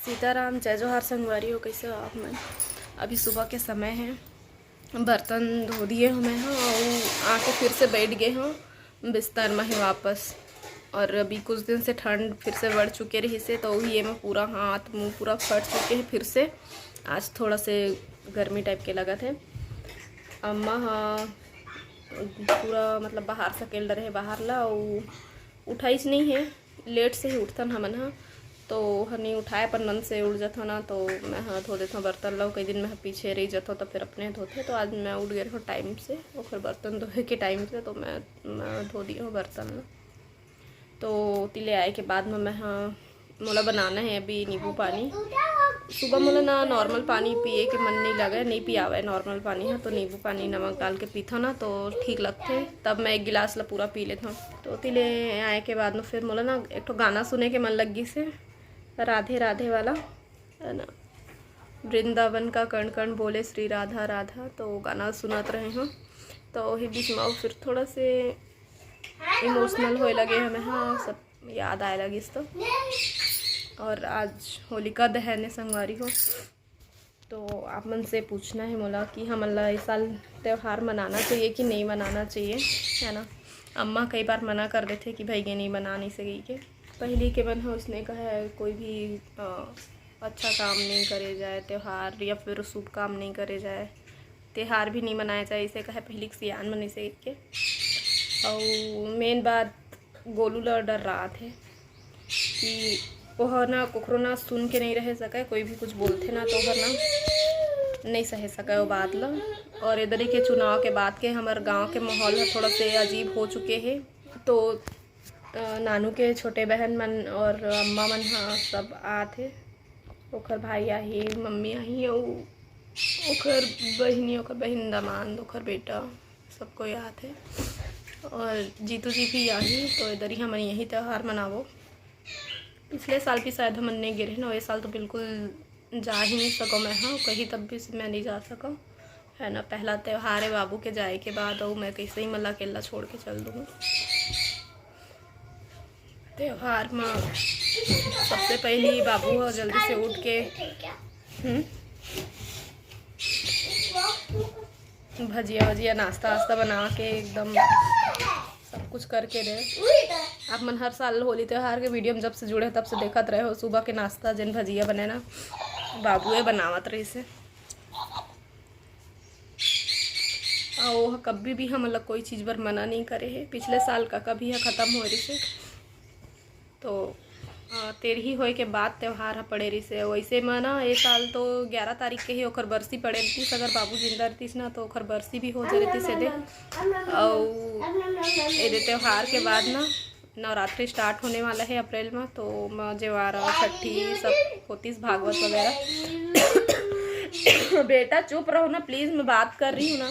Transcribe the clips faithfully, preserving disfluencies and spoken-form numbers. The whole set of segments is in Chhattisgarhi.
सीताराम, जय जोहार संगवारी हो, कैसे हो आप मन? अभी सुबह के समय है, बर्तन धो दिए हो मैं ह, अउ आके फिर से बैठ गए हो बिस्तर में ही वापस। और अभी कुछ दिन से ठंड फिर से बढ़ चुके रही से, तो ये में पूरा हाथ मुंह पूरा फट चुके हैं फिर से। आज थोड़ा से गर्मी टाइप के लगत है। अम्मा ह पूरा मतलब बाहर सकेल रहे, बाहर ला, अउ उठाइस नहीं है, लेट से ही उठथन हमन ह, तो ओहर नहीं उठाए, अपन मन से उठ जथव ना, तो मैं ह धो देथव बर्तन ला। कई दिन मैं ह पीछे रह जथव, तो फिर अपने धोथे। तो आज मैं उठ गए रहूँ टाइम से, ओकर बर्तन धोए के टाइम से, तो मैं मैं धो दिए हूँ बर्तन ला। तो तिले आए के बाद में मैं ह मोला बनाना है अभी नींबू पानी। सुबह मोला ना नॉर्मल पानी पिए के मन नहीं लगे, नहीं पियावे नॉर्मल पानी है, तो नींबू पानी नमक डाल के पीथव ना, तो ठीक लगथे। तब मैं एक गिलास ला पूरा पी लेथव। तो तिले आए के बाद में फिर मोला ना एक ठो गाना सुने के मन लग गिस हे, राधे राधे वाला, है ना, वृंदावन का कण कण बोले श्री राधा राधा, तो वो गाना सुनत रहे हूँ। तो वही बीच में फिर थोड़ा से इमोशनल होए लगे हमें, हाँ, सब याद आए लगिस तो। और आज होलिका दहन है संगवारी हो, तो आप मन से पूछना है मोला कि हमन ला इस साल त्यौहार मनाना चाहिए कि नहीं मनाना चाहिए, है ना। अम्मा कई बार मना कर देथे कि भाई ये नहीं मना नहीं सके के। पहली के मन ह उसने कहा है, कोई भी अ, अच्छा काम नहीं करे जाए, त्यौहार या फिर शुभ काम नहीं करे जाए, त्यौहार भी नहीं मनाए जाए, इसे कहे पहली के सियान मन इसे के। और मेन बात गोलू ला डर रहा थे कि ओह ना कोखरो ना सुन के नहीं रह सके, कोई भी कुछ बोलथे ना तो ओहर ना नहीं सहे सके वो बात ला। और इधर के चुनाव के बाद के हमर गांव के माहौल ह थोड़ा से अजीब हो चुके हे, तो अ, नानू के छोटे बहन मन और अम्मा मन ह सब आत हे। ओखर भाई आही, मम्मी आही, अउ ओखर बहिनी, ओखर बहिन दमांद, ओखर बेटा, सब कोई आत हे। और जीतू जी भी आही, तो इधर ही हमन यही त्यौहार मनाबो। पिछले साल भी शायद हमन नहीं गे रहे ना, ये साल तो बिल्कुल जा ही नहीं सको मैं, हाँ, कहीं तब भी मैं नहीं जा सको, है ना। पहला त्यौहार है बाबू के जाए के बाद, और मैं कैसे ही मल्ला अकेला छोड़ के चल दूँ। त्यौहार में सबसे पहली बाबू ह जल्दी से उठ के, हम्म, भजिया वजिया, नाश्ता वास्ता बना के एकदम सब कुछ करके दे। आप मन हर साल होली त्यौहार के वीडियो में जब से जुड़े तब से देखत रहे हो, सुबह के नाश्ता जेन भजिया बने ना, बाबुए बनावत रहिस हे। अउ ओह कभी भी हमन ला कोई चीज बर मना नहीं करे हे। पिछले साल का कभी ह खत्म हो रहिस हे, तो अ, तेरही होए के बाद त्यौहार ह पड़े रहिस हे। वैसे म ना, ये साल तो ग्यारह तारीख के ही ओकर बरसी पड़े रहिस। अगर बाबू जिंदा रहिस ना, तो ओकर बरसी भी हो जाए रहिस एदे। अउ एदे त्यौहार के बाद ना नवरात्रि स्टार्ट होने वाला है अप्रैल में, तो म जेवारा, छठी, सब होतिस, भागवत वगैरह। बेटा चुप रहो ना प्लीज, मैं बात कर रही हूँ ना।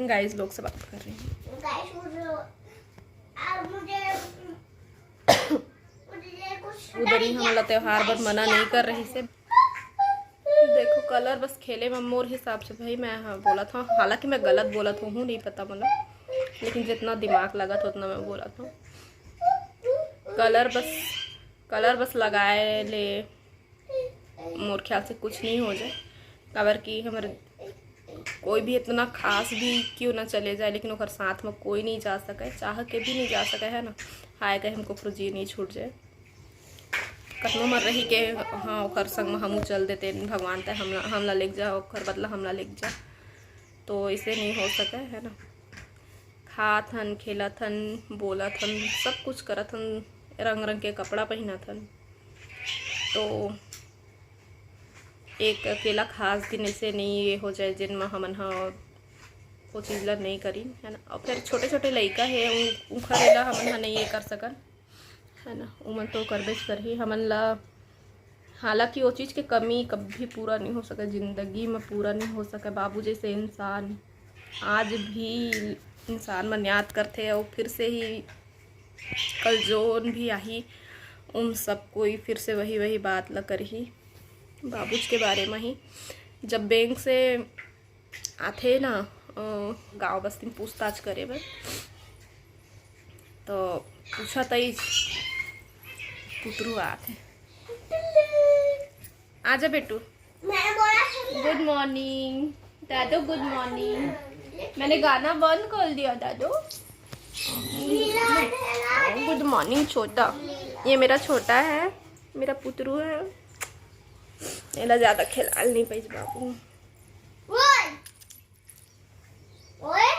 गाइस लोग से बात कर रही हूँ। उधर ही हमला त्यौहार बर मना नहीं कर रहिस हे। देखो कलर बस खेले में मोर हिसाब से भाई मैं, हाँ, बोलत हूँ, हालांकि मैं गलत बोलत हूँ, नहीं पता मोला, लेकिन जितना दिमाग लगत उतना मैं बोलत हूँ। कलर बस, कलर बस लगाए ले मोर ख्याल से कुछ नहीं हो जाए, काबर कि हमर कोई भी इतना खास भी क्यों ना चले जाए, लेकिन ओकर साथ में कोई नहीं जा सके, चाह के भी नहीं जा सके, है ना। हाय कहे हमको जी नहीं छूट जाए। कतनो मर रही के, हाँ, ओकर संग में हमू चल देते, भगवान ते हमला, हमला लेके जा, ओकर बदला हमला लेके जा, तो इसे नहीं हो सके, है ना। खात हन, खेलत हन, बोलत हन, सब कुछ करत हन, रंग रंग के कपड़ा पहनत हन। तो एक अकेला खास दिन ऐसे नहीं ये हो जाए जिन म हमन ह वो चीज ला नहीं करी, है ना। और फिर छोटे छोटे लइका हे, उ-, उखर एला हमन ह नहीं ये कर सकन, है ना। उमन तो करबेच करही हमन ला। हालांकि वो चीज के कमी कभी पूरा नहीं हो सके, जिंदगी में पूरा नहीं हो सके। बाबू जैसे इंसान आज भी इंसान मन याद करथे और फिर से ही कल जोन भी आही, उन सब कोई फिर से वही वही बात ला करही बाबूज के बारे में ही। जब बैंक से आथे ना, अ, गांव बस्ती में पूछताछ करे बर, तो पूछा तईस पुतरू आत हे। आजा बेटू। मैंने बोला सुन। गुड मॉर्निंग दादू, गुड मॉर्निंग। मैंने गाना बंद कर दिया दादू। गुड मॉर्निंग छोटा। ये मेरा छोटा है, मेरा पुतरू है। एला ज्यादा खेलाल नहीं पाइस बाबू। ओए।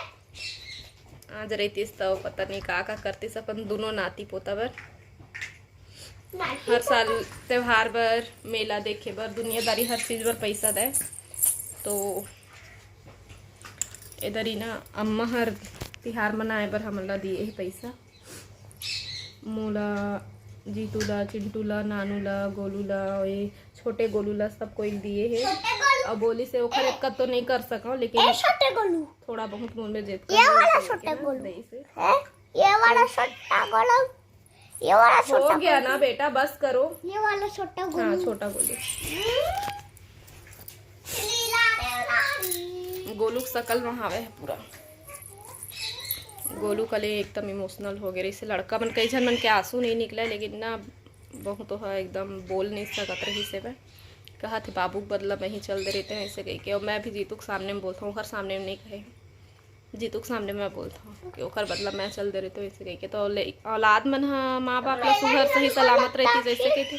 आज रहितिस त पता नहीं का का करतिस अपन दोनों नाती पोता बर। हर साल त्योहार बर, मेला देखे बर, दुनियादारी हर चीज बर पैसा दे। तो एदरी ना अम्मा हर तिहार मनाए बर हमन ला दिए हे पैसा। मोला, जीतू ला, चिंटू ला, नानू ला, गोलू ला, ये छोटे गोलू ला, सब कोई दिए हे। छोटे गोलू। अब बोली से ओखर एक तो नहीं कर सकव, लेकिन ए छोटे गोलू। थोड़ा बहुत मोर में जेत ये वाला छोटे गोलू। है, ये वाला छोटा गोलू। ये वाला छोटा हो गया ना बेटा, बस करो। ये वाला छोटा गोलू। हाँ, छोटा गोलू। गोलू के शकल में हावे हे पूरा। गोलू कले एकदम इमोशनल हो गए रहिसे। लड़का मन कई झन मन के आंसू नहीं निकले, लेकिन ना बहुत ह एकदम बोल नहीं सकत रहिसे। मैं कहत हे बाबू के बदला मैं ही चल दे रहितेंव ऐसे कह के। और मैं भी जीतू के सामने में बोलता हूँ, ओकर सामने में नहीं कहे, जीतू के सामने मैं बोलता हूँ कि ओकर बदला मैं चल दे रहितेंव ऐसे कह के। तो औलाद मन ह माँ बाप ला सुघर सही सलामत रहितिस जैसे कहते।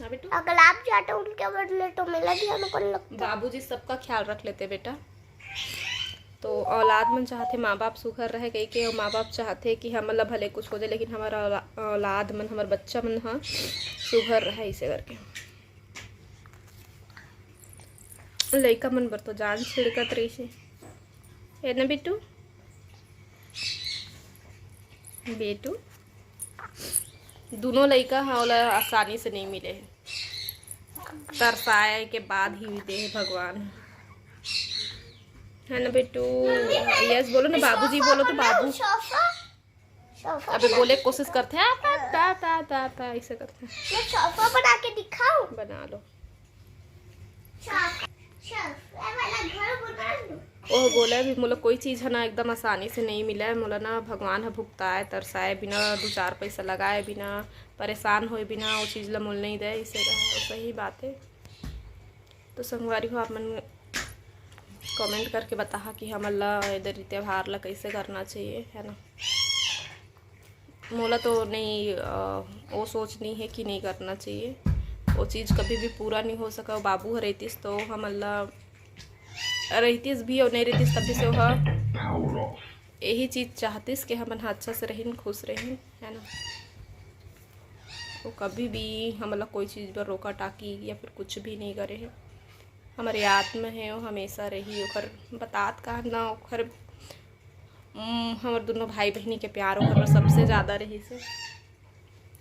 हाँ बेटू। अगर आप जाते उनके बदले तो मिला दिया ना कौन लगता। बाबूजी सबका ख्याल रख लेते बेटा। तो औलाद मन चाहथे माँ बाप सुघर रहे कहिके, और माँ बाप चाहथे कि हमन ला भले कुछ हो जाए, लेकिन हमारा औला-, औलाद मन, हमार बच्चा मन ह सुघर रहे, इसे करके। लइका मन बर तो जान छिड़कत रहिसे, है ना बेटू? बेटू, दोनों लइका ह ओला आसानी से नहीं मिले हे, तरसाए के बाद ही दे हे भगवान, है ना बेटू? यस बोलो ना, बाबूजी बोलो तो बाबू। अबे बोले कोशिश करते हैं, ता, ता, ता, ता, ऐसे करते हैं। मैं सोफा बना के दिखाऊं? बना लो। ओह बोले भी मोला कोई चीज है ना एकदम आसानी से नहीं मिले, मोला ना भगवान ह भुगताए तरसाए बिना, दो चार पैसा लगाए बिना, परेशान होए बिना वो चीज ला मोल नहीं दे, इसे सही बात है। तो संगवारी हो, आप मन कमेंट करके बताहा कि हमन ला इधर त्योहार ला कैसे करना चाहिए, है ना? मोला तो नहीं, वो सोच नहीं है कि नहीं करना चाहिए। वो चीज़ कभी भी पूरा नहीं हो सका। बाबू ह रहतीस तो हमन ला रहतीस भी और नहीं रहतीस तब भी से वह यही चीज़ चाहतीस कि हमन ह अच्छा से रहिन, खुश रहिन, है ना? वो कभी भी हमन ला कोई चीज़ बर रोका टाकी या फिर कुछ भी नहीं करे है। हमर याद में है, वो हमेशा रही। ओकर बतात का ना, ओकर हमर दोनों भाई बहनी के प्यार ओकर सबसे ज़्यादा रहिसे।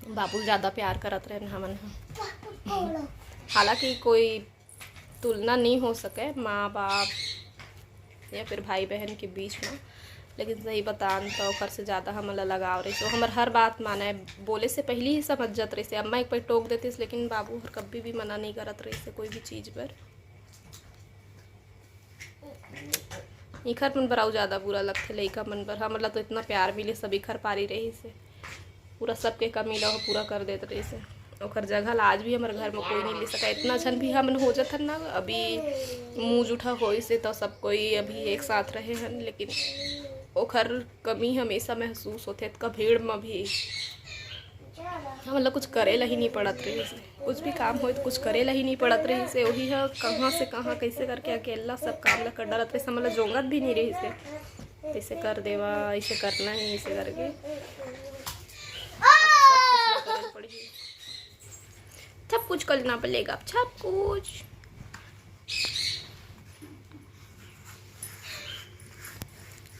बाबू ज़्यादा प्यार करत रहन हमन ह। हालांकि कोई तुलना नहीं हो सके माँ बाप या फिर भाई बहन के बीच में, लेकिन सही बतान तो ओकर से ज़्यादा हमन ला लगाव रहिसे। हमर हर बात माने, बोले से पहले ही समझ जात रहिसे। अम्मा एक बार टोक देतीस, लेकिन बाबू हर कभी भी मना नहीं करत रहिसे कोई भी चीज़ पर। इखर मन बर अउ ज्यादा बुरा लगथे लइका मन बर। हमन ला तो इतना प्यार मिले, सब इखर पारी रहिसे, पूरा सबके कमी ला वो पूरा कर देत रहिसे। ओकर जगह ला आज भी हमर घर में कोई नहीं ले सका। इतना झन भी हमन हो जथन ना, अभी मुँह जूठा होइसे तो सब कोई अभी एक साथ रहे हन, लेकिन ओखर कमी हमेशा महसूस होथे। इतका भीड़ में भी हमन ला कुछ करे ला ही नहीं पड़त रहिसे। कुछ भी काम होए तो कुछ करे ला ही नहीं पड़त रहिसे। वही ह कहाँ से कहाँ कैसे करके अकेला सब काम ला कर डालत रहिसे, हमन ला जोंगत भी नहीं रहिसे, ऐसे कर देवा, ऐसे करना है, ऐसे करके अब सब कुछ ला करे पड़ही। सब कुछ करना पड़ेगा, सब कुछ।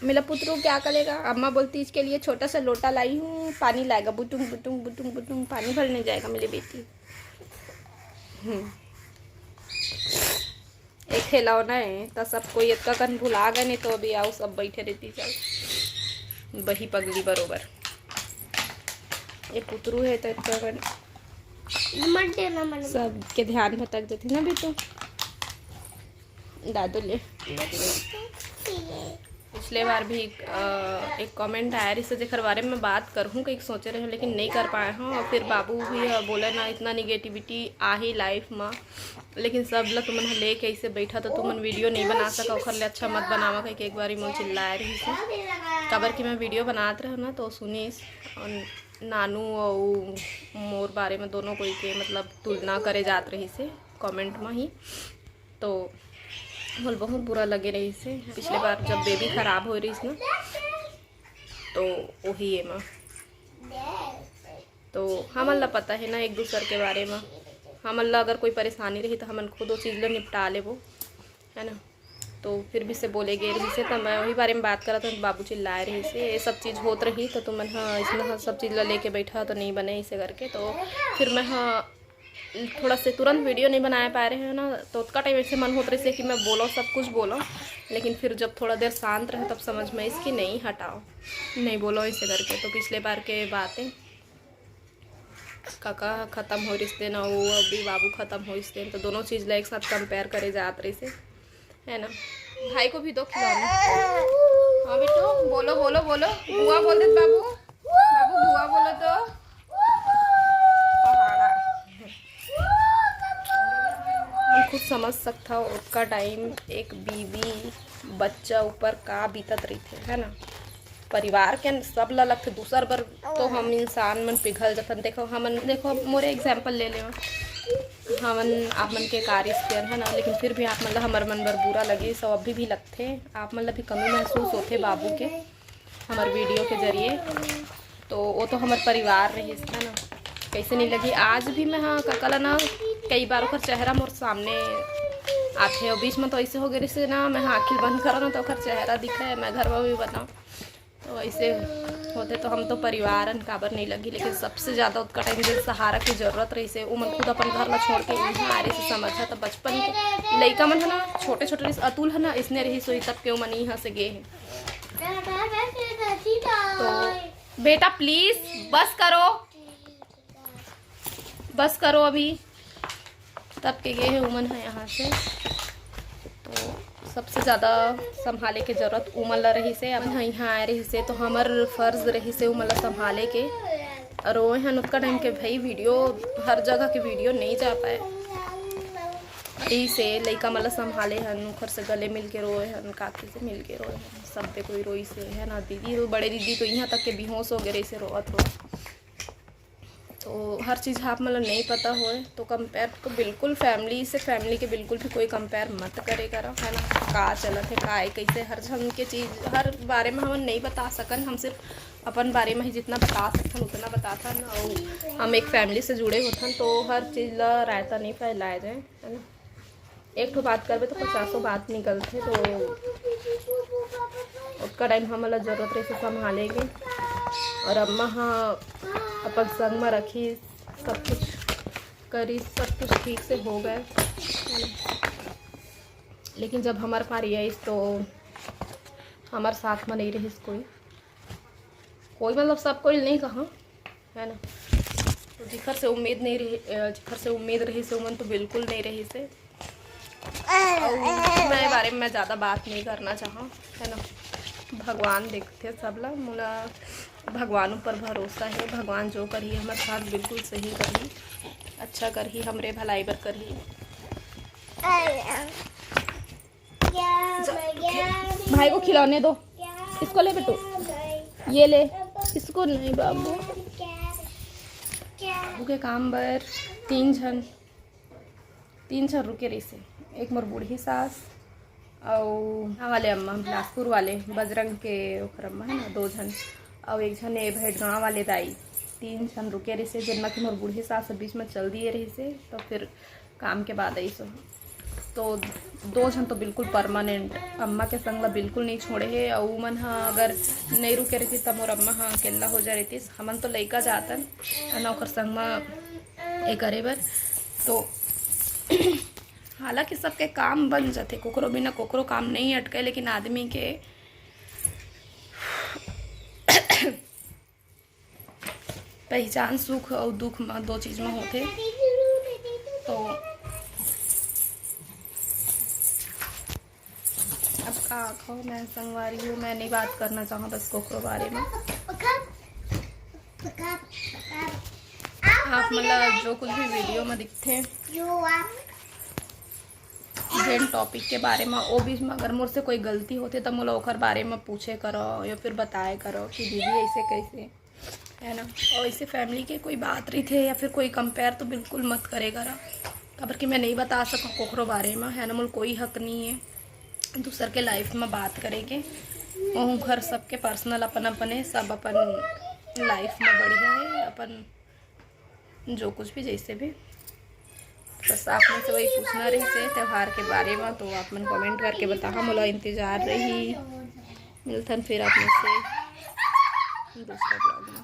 मेरा पुत्र क्या करेगा? अम्मा बोलती इसके लिए छोटा सा लोटा लाई हूँ, पानी लाएगा, बुटुंग बुटुंग बुटुंग बुटुंग पानी भरने जाएगा मेरी बेटी। हम्म। एक खिलौना है तो सब कोई इतना कन भुला गए, नहीं तो अभी आओ सब बैठे रहती चल बही पगली बरोबर। ये पुतरू है तो इतना कन मत देना मन। सबके ध्यान भटक जाती ना बेटू। दादू ले। पिछले बार भी एक, अ, एक कमेंट आया रहिस, जेकर बारे में बात करहूँ कहिके सोचे रहे, लेकिन नहीं कर पाए हूँ। और फिर बाबू भी ह बोले ना, इतना निगेटिविटी आही लाइफ में, लेकिन सब ल तुमन ह लेके ऐसे बैठा तो तुमन वीडियो नहीं बना सका, ओखर ले अच्छा मत बनावा कहिके एक बारी मोर चिल्लाए रहिस। काबर कि मैं वीडियो बनात रहे ना तो सुनिस, और नानू और मोर बारे में दोनों कोई के मतलब तुलना करे जात रहिस कमेंट में ही। तो मोला बहुत बुरा लगे रहिस। पिछले बार जब बेबी खराब हो रहिस ना, तो वही एमा, तो हमन ला पता है ना एक दूसर के बारे में। हमन ला अगर कोई परेशानी रही तो हमन खुद वो चीज़ ला निपटा लेबो, है ना। तो फिर भी से बोले गए रहिस, तो मैं वही बारे में बात करत हूँ। बाबू चिल्लाए रहिस, ये सब चीज़ होत रही तो तुमन ह इसने ह सब चीज़ ला लेके बैठा तो नहीं बने इसे करके। तो फिर मैं ह थोड़ा से तुरंत वीडियो नहीं बनाए पा रहे हैं ना, तो उतका टाइम ऐसे मन होत रहिस कि मैं बोलो, सब कुछ बोलो, लेकिन फिर जब थोड़ा देर शांत रहे तब समझ में आइस कि नहीं, हटाओ, नहीं बोलो इसे करके। तो पिछले बार के बातें, काका खत्म हो रिस तेन, वो अभी बाबू खत्म हो रिस तेन, तो दोनों चीज़ ला एक साथ कंपेयर करे जात रहिस, है ना। भाई को भी दो खिलौने। हाँ बेटू, बोलो, बोलो, बोलो, बुआ बोल दे बाबू। बाबू, बुआ बोलो तो। हम खुद समझ सकता हो, ओतका टाइम एक बीवी बच्चा ऊपर का बीतत रहिथे, है ना। परिवार के सब ला लगथे, दूसर बर तो हम इंसान मन पिघल जथन। देखो, हमन, देखो, मोरे एग्जाम्पल ले लेवा, हमन आप मन के का रिश्ते है ना, लेकिन फिर भी आप मन ला हमर मन बर बुरा लगे, सब अभी भी लगथे। आप मन ला भी कमी महसूस होथे बाबू के हमर वीडियो के जरिए। तो वो तो हमर परिवार रहिस, है ना, कैसे नहीं लगी। आज भी मैं, हाँ, काका ला ना, कई बार ओकर चेहरा मोर सामने आथे, और बीच में तो ऐसे हो गए रहिस ना, मैं हाँ आँखी बंद करो ना तो ओकर चेहरा दिखे, मैं घर में भी बताऊँ। तो ऐसे होथे तो हम तो परिवार हन, काबर नहीं लगी, लेकिन सबसे ज़्यादा ओतका टाइम जे सहारा की जरूरत रहिस, वो मन खुद अपन घर ला छोड़ के यहाँ आ रहिस, समझा। तो बचपन के लइका मन है ना, छोटे छोटे रहिस, अतुल है ना, इसने रहिस, सोई तब के वो मन यहाँ से गए हैं। तो बेटा प्लीज बस करो, बस करो अभी। तब के गए हैं उमन है यहाँ से, तो सबसे ज़्यादा संभाले के जरूरत उमन ला रहिस हे। अब यहाँ आए रहिस हे तो हमर फर्ज रहिस हे उमन ला संभाले के। और रोए हन ओतका टाइम के भाई, वीडियो, हर जगह के वीडियो नहीं जा पाए। यही से लइका मन ला संभाले हन, ओखर से गले मिल के रोए हन, काकी से मिल के रोए हन, सब पे कोई रोइस हे, है ना। दीदी तो, बड़े दीदी तो यहाँ तक के बेहोश हो गए रहिस हे रोवत रोवत। तो हर चीज़ आप मन ला नहीं पता होए तो कंपेयर तो बिल्कुल, फैमिली से, फैमिली के बिल्कुल भी कोई कंपेयर मत करे करो, है ना। का चलत है, का है, कैसे, हर झन के चीज़, हर बारे में हमन नहीं बता सकन। हम सिर्फ अपन बारे में ही जितना बता सकथन उतना बताथन। और हम एक फैमिली से जुड़े होथन तो हर चीज़ ला रायता नहीं फैलाया जाए, है ना। एक ठो बात करबे तो पचासों बात निकलथे, तो ओतका टाइम हमन ला जरूरत रहिस हे संभाले के। और अम्मा ह अपन संग में रखिस, सब कुछ करिस, सब कुछ ठीक से हो गए। लेकिन जब हमर पारी आइस तो हमर साथ में नहीं रहिस कोई, कोई मतलब सब कोई नहीं कहा, है ना। तो जिखर से उम्मीद नहीं रही, अ, जिखर से उम्मीद रहिस हे उमन तो बिल्कुल नहीं रहिस हे। और मैं बारे में मैं ज़्यादा बात नहीं करना चाहा, है ना। भगवान देखथे सब ला, मोला भगवान ऊपर भरोसा है, भगवान जो करही हमर साथ बिल्कुल सही करही, अच्छा करही, हमरे भलाई बर करही। भाई को खिलौने दो, इसको ले बेटू, ये ले, इसको नहीं बाबू। बाबू के काम बर तीन झन, तीन झन रुके रहिस हे। एक मोर बूढ़ी सास, अउ यहाँ वाले अम्मा, बिलासपुर वाले बजरंग के ओखर अम्मा है ना, दो झन, अउ एक झन ए भेंट गाँव वाले दाई, तीन झन रुके रहिस हे। जेन मा कि मोर बूढ़ी सास ह बीच में चल दिए रहिस हे, तो फिर काम के बाद आइस हे। तो दो झन तो बिल्कुल परमानेंट अम्मा के संग ला बिल्कुल नहीं छोड़े हे, अउ उमन ह अगर नहीं रुके रहितिस त मोर अम्मा ह अकेल्ला हो जा रहितिस। हमन तो लइका जातन ना ओकर संग म ए करे बर, तो हालांकि सबके काम बन जाथे, कोकरो बिना कोकरो काम नहीं अटके, लेकिन आदमी के पहचान सुख अउ दुख म दो चीज म होथे। तो अब का आखो मैं संगवारी हूँ, मैं नहीं बात करना चाहूँ बस कोकरो बारे में। आप मतलब जो कुछ भी वीडियो में दिखते हैं, जेन टॉपिक के बारे में, वो बीच में अगर मोर से कोई गलती होते तो मोला ओकर बारे में पूछे करो या फिर बताए करो कि दीदी ऐसे कैसे, है ना। और ऐसे फैमिली के कोई बात रही थे या फिर कोई कंपेयर तो बिल्कुल मत करे करा, काबर कि मैं नहीं बता सकूँ कोकरो बारे में, है ना। मोर कोई हक नहीं है दूसर के लाइफ में बात करे के। ओहू घर सबके पर्सनल अपन अपन है, सब अपन लाइफ में बढ़िया है, अपन जो कुछ भी जैसे भी। बस आप मन से वही पूछना रहिसे त्यौहार के बारे में, तो आप मन कमेंट करके बताहा, मोला इंतजार रही। मिलथन फिर आप मन से दूसरा ब्लॉग में।